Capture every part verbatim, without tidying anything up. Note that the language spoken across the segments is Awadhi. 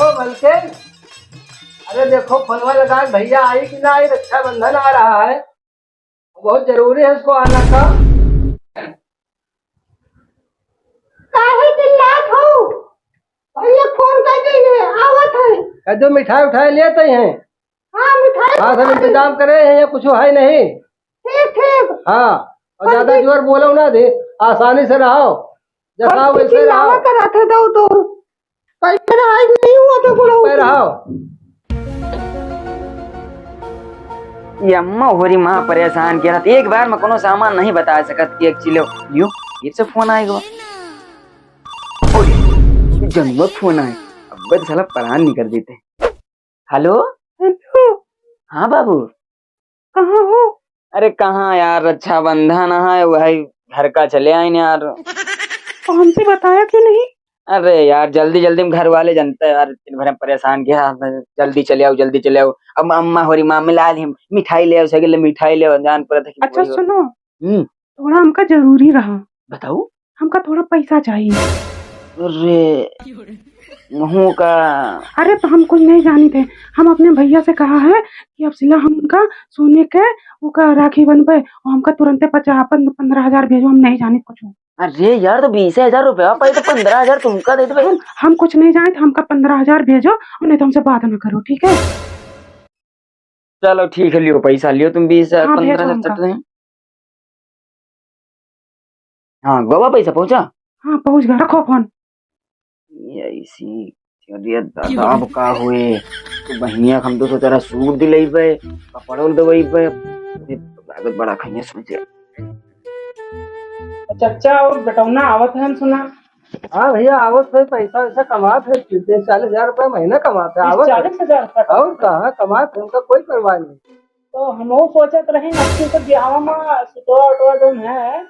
ओ मलकिन, अरे देखो फोनवा लगा, भैया आई कि ना आई, रक्षाबंधन आ रहा है, बहुत जरूरी है इसको आना का। काहे चिल्लात हो? भैया फोन कर दीजिए, आवत है। कह दो मिठाई उठाई लेते हैं। हाँ, मिठाई हाँ, सब उठाई। इंतजाम करे हैं, यहाँ कुछ है नहीं। ठीक, ठीक। हाँ, और ज्यादा जोर बोलो ना दे, आसानी से रहो, जैसा वैसे रहो। चिल्लावा करत है, दो, दो। कैसे आज नहीं हुआ तो बोलो। पे रहो। ये अम्मा होरी माँ परेशान किया था, एक बार में कोनो सामान नहीं बता सकत कि एक चिलो लियो, ये से फोन आएगा। ओए, जनुआ फोन आए, अब तो साला परान निकल देते। हेलो। हेलो। हाँ बाबू। कहाँ हो? अरे कहाँ यार, रक्षाबंधन है, वही घर का चले आए न यार। तो हमसे बताया क्यों नहीं? अरे यार, जल्दी जल्दी में घर वाले जानते हैं यार, दिन भर हम परेशान किया, जल्दी चले आओ, जल्दी चले आओ। अब अम्मा होरी माँ मिला ली, मिठाई ले आओ, सगले मिठाई ले आओ, जान पड़ा था कि अच्छा वही हो। सुनो, हम्म। थोड़ा हमका जरूरी रहा। बताओ। हमका थोड़ा पैसा चाहिए। अरे, महू का। अरे, तो हम कुछ नहीं जानी थे। हम अपने भैया से कहा है कि अब सिला हम उनका सोने के ओका राखी बनबे और हमका तुरंते पचास, पन-, पन्द्रह हजार भेजो, हम नहीं जानी कुछ। अरे यार, तो बीस हजार रुपया पाई तो पन्द्रह हजार तुमका दे देबे। हम, हम कुछ नहीं जानी थे, हमका पन्द्रह हजार भेजो और नहीं तो हमसे बात ना करो, ठीक है? चलो ठीक है, लियो पैसा, लियो तुम बीस हजार, हाँ, भेजो पन्द्रह हजार हमका। चलते हैं। हाँ, बाबा पैसा पहुँचा? हाँ, पहुँच गया, रखो फोन। ये ऐसी, अरे दादा, अब का हुए? तो बहिनिया, हम तो सोचा रहा सूट दिलइबे, कपड़ो दिलइबे, ये लागत बड़ा खइया सोचे। चच्चा, और बेटौना आवत है, हम सुना। हाँ भैया, आवत है, पैसा वैसा कमात है, तीस चालीस हजार रुपया महीना कमात है, तीस आवत है। चालीस हजार रुपया और कमात है। कहाँ कमात है, उनका कोई परवाह नहीं। तो हमहू सोचत रही, अच्छे से बियाह में सुतवा उतवा जौन है,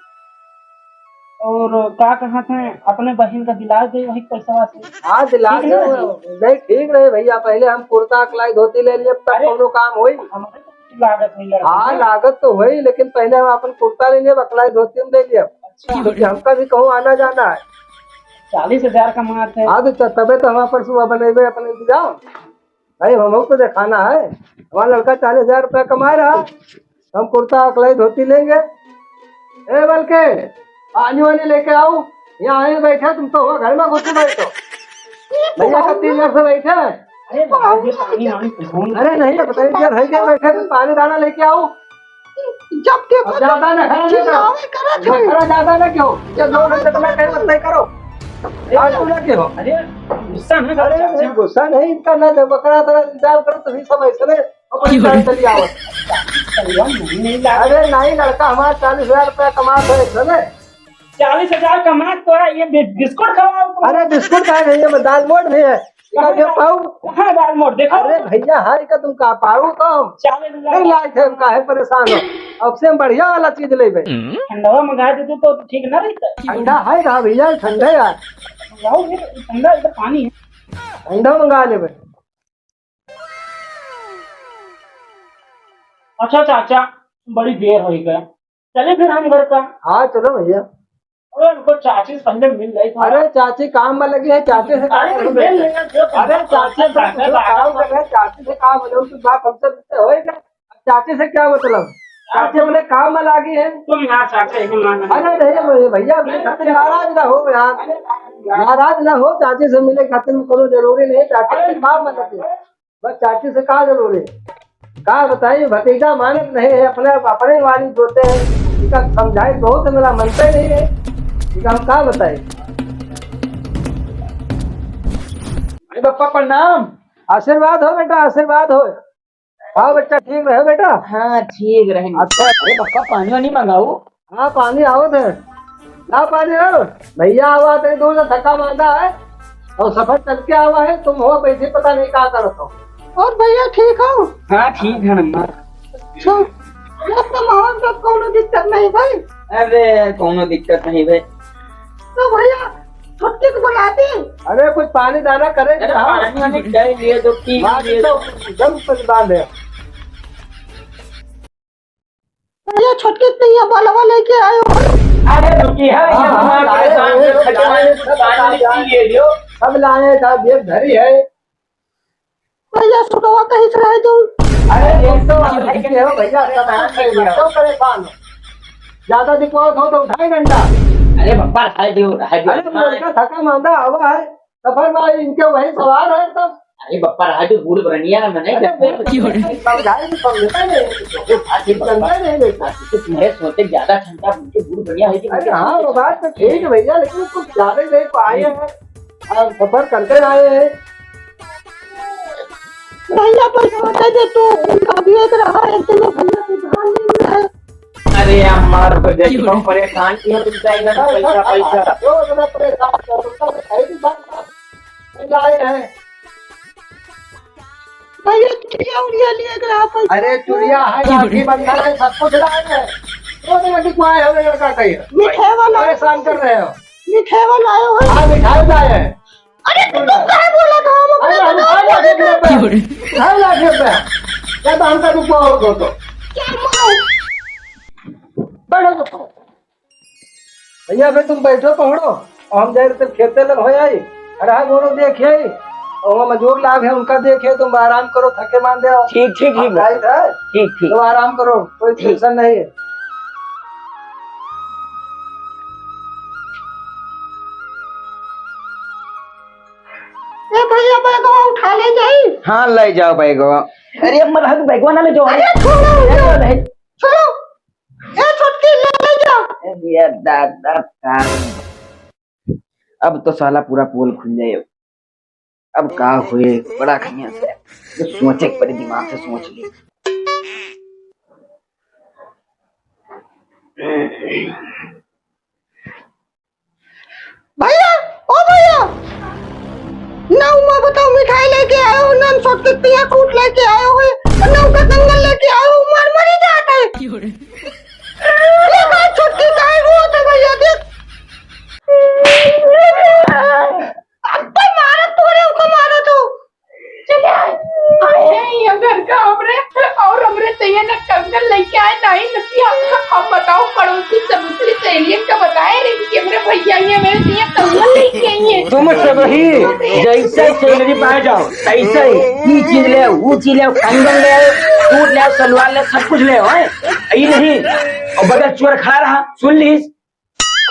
और का कहत हैं, अपने बहिन का दिला दे वही पैसा से। हाँ, दिला ठीक दे, ना? नहीं, ठीक रहे भैया, पहले हम कुर्ता अकलाई धोती ले लिए, तब अरे, कौनो काम होई। हमारे तो कुछ लागत नहीं लड़का हाँ, है। लागत तो होई, लेकिन पहले हम अपन कुर्ता ले लिए, अकलाई धोती हम ले लिए। अच्छा। क्योंकि हमका भी कहूँ आना जाना है। चालीस हजार कमात है। हाँ, तो त-, तबे तो हम अपन सुबह बनेबे अपन इंतजाम। भाई, हमहू तो देखाना है, हमारा लड़का चालीस हजार रुपया कमा रहा, हम कुर्ता अकलाई धोती लेंगे। ए बल्कि पानी वानी लेके आओ, यहाँ आए बैठे, तुम तो हुआ घर में घुसे बैठो। भैया का तीन वर्ष से बैठे हैं। अरे बाबू, पानी वानी कुछ नहीं। अरे नहीं, बताइए, क्या भाई क्या बैठे, तुम पानी दाना लेके आओ। जब देखो अब ज्यादा ना खड़ा ना करो। चिल्लावे करत है। खड़ा ज्यादा ना क्यों? ये दो घंटे तुम्हें कहीं मत नहीं करो। आज पूरा क्यों? अरे, गुस्सा ना करो, अरे, चाचा। नहीं, गुस्सा नहीं इनका, ना जब बकरा तरह इंतजार करो, तभी सब ऐसे नहीं, अपनी जान चली आओ। चलिए, नहीं, नहीं, अरे, नहीं, लड़का हमारा चालीस हजार रुपया कमात है, समझे? चालीस हजार कमात तो है, ये बि-, बिस्कुट खवाओ तुम। अरे, बिस्कुट का है, ये दाल मोट भी है। इका कहाँ के पाऊ? कहाँ दाल मोट? देखो। अरे भैया, हाय का तुम का पाऊ तुम? चालीस हजार। नहीं लाए थे, हम काहे परेशान हो? अब से हम बढ़िया वाला चीज लेबे। ठंडवा मंगा देते तो ठीक ना रहता। ठंडा है ना भैया, ठंडा यार। मंगाओ ये ठंडा, ये तो पानी है। ठंडा मंगा लेबे। अच्छा चाचा, बड़ी देर हो गया, चले फिर हम घर का। हाँ, चलो भैया। अरे, उनको चाची से पहले मिल रही थी। अरे, चाची काम में लगी है, चाची से अरे, काम मिल लेना, जो अरे, चाची से चाचा पूछो, काम कर रहे हैं, चाची से काम है, उनकी बात हमसे पूछते होए क्या? चाची से क्या मतलब? चाची अपने काम में लागी है। तुम यार चाचा एक मान अरे, नहीं, भैया, भैया, मेरे खातिर नाराज ना हो यार, नाराज ना हो, चाची से मिले खातिर कोनो जरूरी नहीं, चाची से काम में लगी। बस चाची से का जरूरी है? का बताई, भतीजा मानत नहीं है, अपने, अपने वाली जोते हैं। इका समझाई बहुत, मेरा मनते नहीं है। इका हम का बताई? अरे बप्पा प्रणाम। आशीर्वाद हो बेटा, आशीर्वाद हो। हाँ बच्चा, ठीक रहे बेटा? हाँ, ठीक रहे। अच्छा। अरे बप्पा, पानी वानी मंगाओ। हाँ, पानी आवत है। ला पानी हो। भैया आवा तो दूर से थका मांदा है और सफर चल के आवा है, तुम हो बैठे पता नहीं का करत हो। और भैया ठीक हो? हाँ, ठीक है अम्मा। अच्छा, ये तो माहौल का कोनो दिक्कत नहीं भाई? अरे, कोनो दिक्कत नहीं भाई। तो भैया, छुट्टी को बुला दी। अरे, कुछ पानी दाना करे अरे, ना। पानी वानी कर लिए तो ठीक बात लिए तो तो। एकदम कुछ बात है। ये छोटकी कहिया बलवा लेके आयो। अरे रुकी है, ये हाँ, हाँ, हमारे लाए परेशान हैं, कर खटे लाए मारे हैं, सब पानी लाए पी हैं। ले लियो। सब लाए हैं, सब जेब धरी है। भैया, सुनवा कहीं से रहे तू? अरे, तुम तो भाई के हो भैया, सब हाथ में लिया। क्यों परेशान हो? ज्यादा दिक्कत हो तो उठाए डंडा। अरे बप्पा, रहाई दियो, रहाई दियो। अरे, लड़का थका मांदा आवा है, सफर में इनके वही सवार है सब। अरे बप्पा, रहाई दियो, बूढ़ बनिया है, मने अरे, क्या? बूढ़ बनिया है, समझाए तो समझता नहीं, अरे बप्पा, समझता नहीं, नहीं। तुम्हें सोचे ज्यादा क्षमता, उनके बूढ़ बनिया है कि अरे हाँ, वो बात तो ठीक है भैया, लेकिन कुछ ज्यादा ही देर को आए हैं। और सफर करते आए हैं। भैया, पैसा दे दे तू, उनका भी एक रहा है, एक दिन भैया को ध्यान नहीं है। अरे यार, मार हो जाए, क्यों? हम परेशान किए तुमसे, इधर पैसा, पैसा। क्यों इतना परेशान हो? तुमको तो सही बात है। आए हैं। भैया, चुड़िया उड़िया लिए एक रहा पैसा। अरे, चुड़िया है, राखी बंधन है, सब कुछ लाए हैं। वो तो लड़की को आए हो, लड़का कहीं। मिठाई वाला। परेशान कर रहे हो। मिठाई वाला आए हो। हाँ, मिठाई लाए हैं। अरे, तू तो काहे बोला था? हम अरे, अपने हम बताओ खाए ना, देख लेते हैं। खाए ना, देख लेते हैं। या तो हमका रुको और दो तो। क्या मारो? बैठो तो। भैया, अबे तुम बैठो, पहुड़ो, और हम जाए तो खेते लग हो आई, अरहा गोड़ो देखे, और वहाँ मजूर लाग है, उनका देखे, तुम आराम करो, थके मान दे आओ। ठीक, ठीक, ठीक। जाए था? ठीक, ठीक। तुम आराम करो, कोई ठीक। टेंशन नहीं है। ए भैया, बैगवा उठा ले जाई। हाँ, ले जाओ बैगवा। अरे अम्मा, रहा तू बैगवा ना ले जाओ। अरे छोड़ो, अरे, अरे। छोड़ो। ए छोटकी, ले, ले जा। अरे दादा, का अब तो साला पूरा पोल खुल जाए। अब का हुए, बड़ा खनिया से जो सोचे के पड़े, दिमाग से सोच ले। भैया, ओ भैया, ना उमा बताओ मिठाई लेके आए हो, ना छोटकी पिया कूट लेके आए हो, ना उनका कंगन लेके आए हो, मार मरी जात है। ये बात छोटकी काहे रोत है भैया, देख। अब तो मारो, तोरे उनको मारो तू। चले आए, आए हैं यहाँ घर का हमरे, और हमरे तैया ना कंगन लेके आए, ना ही नथिया। अब बताओ, पड़ोसी सब दूसरी सहेलियन का बताए रही कि हमरे भैया ही हमरे तैया कंगन लेके आई हैं। तुम सब ही जैसे सैलरी पाए जाओ, तैसे ही ई चीज ले, ऊ चीज ले, कंगन ले, सूट ले, सलवार ले, सब कुछ ले, हैं? ई नहीं, और बगल चोर खड़ा रहा, सुन लीस,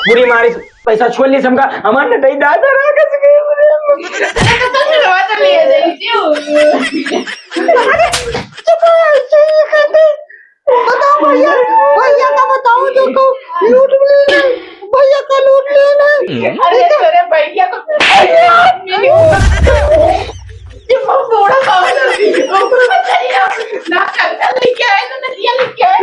पूरी मारी पैसा छोड़ लीस हमका, हमार नटई दादा रहा कस गए। अरे, तो तुम रवा तो ले जाई, क्यों? अरे, चुप हो, ऐसे ही कहते। बताओ भैया, भैया का बताओ जो तू लूट ले, भैया का लूट ले ना। अरे, तेरे भैया को ये वो बूढ़ा बाबा ना, ओकरो बचाइए। ना कंगन लेके आए, ना नथिया लेके आए।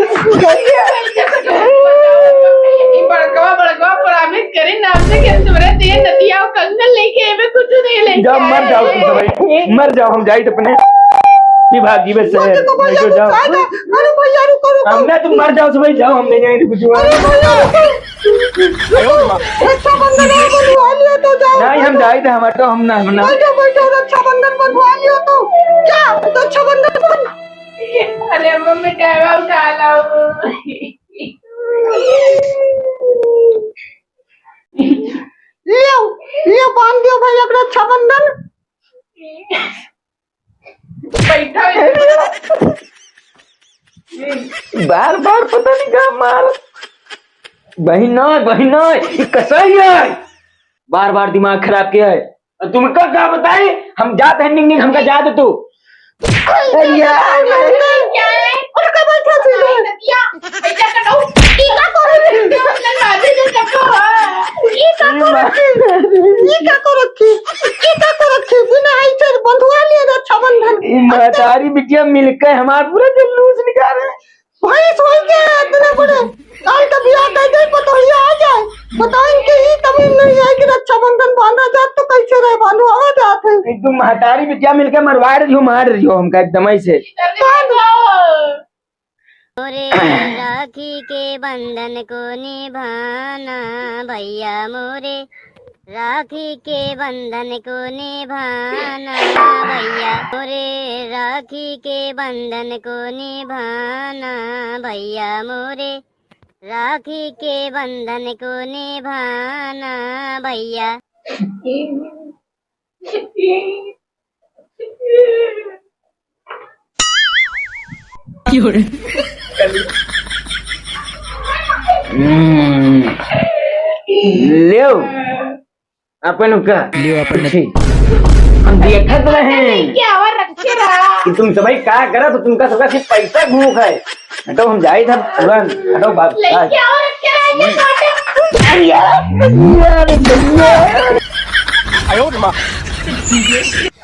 ये बड़कवा, बड़कवा promise करे ना हमसे कि हम तुम्हारे दिए नथिया और कंगन लेके आए, मैं कुछ नहीं लेके जब मर आए। जाओ तुम सब, मर जाओ, हम जाइत अपने विभागी में से, मत तो भैया, नहीं तो जाओ। अरे भैया, रुको, रुको। हम ना तुम मर जाओ सब, जाओ, हम नहीं जाएंगे कुछ। अरे भैया, रुको। रक्षाबंधन है, बंधवा लियो तो जाओ। नहीं, हम जाइत है, हम तो, हम ना, हम ना। बैठो, बैठो, रक्षाबंधन बंधवा लियो तो। क्या? रक्षाबंधन बंध- अरे मम्मी, टाइम उठा लाओ। लियो, लियो, बांध दियो भाई, एक रक्षाबंधन। बैठा है। बार बार पता नहीं का मार। बहिना, बहिना, ये कसाई है। बार बार दिमाग खराब किया है। तुमका का बताई, हम जात हैं निंग निंग, हमका जा दे तू। अरे यार, क्या है? उनका बैठा सीधे। भैया, भैया का डाउट। ई का करो? ई का करो? ई का करो? ई का करो? ई का करो? बिना आई से बंधुआ लिए रक्षाबंधन। ई महतारी बिटिया मिलके हमार पूरा जुलूस निकाले। भैंस होई के इतना बड़े, काल का बियाह कर दे, पतोहिया आ जाए, बताओ इनके ई तमीज नहीं है कि रक्षाबंधन बांधा जात तो कैसे रहे, बांधो आ जात है। एक तुम महतारी बिटिया मिलके मरवा रही हो, मार रही हो हमका एकदम ऐसे। मोरे राखी के बंधन को निभाना भैया मोरे, राखी के बंधन को निभाना भैया मोरे, राखी के बंधन को निभाना भैया मोरे, राखी के बंधन को निभाना भैया। हम्म, लेव, अपन का लियो अपन। हम देखत रहे क्या और रखे रहा। कि तुम सबै का करत हो, तुमका सबका सिर्फ पैसा भूख है। हटो, हम जाइत है तुरंत। हटो, बाप, लइके और रखे रहा, ये काटे। अरे यार, अरे भैया।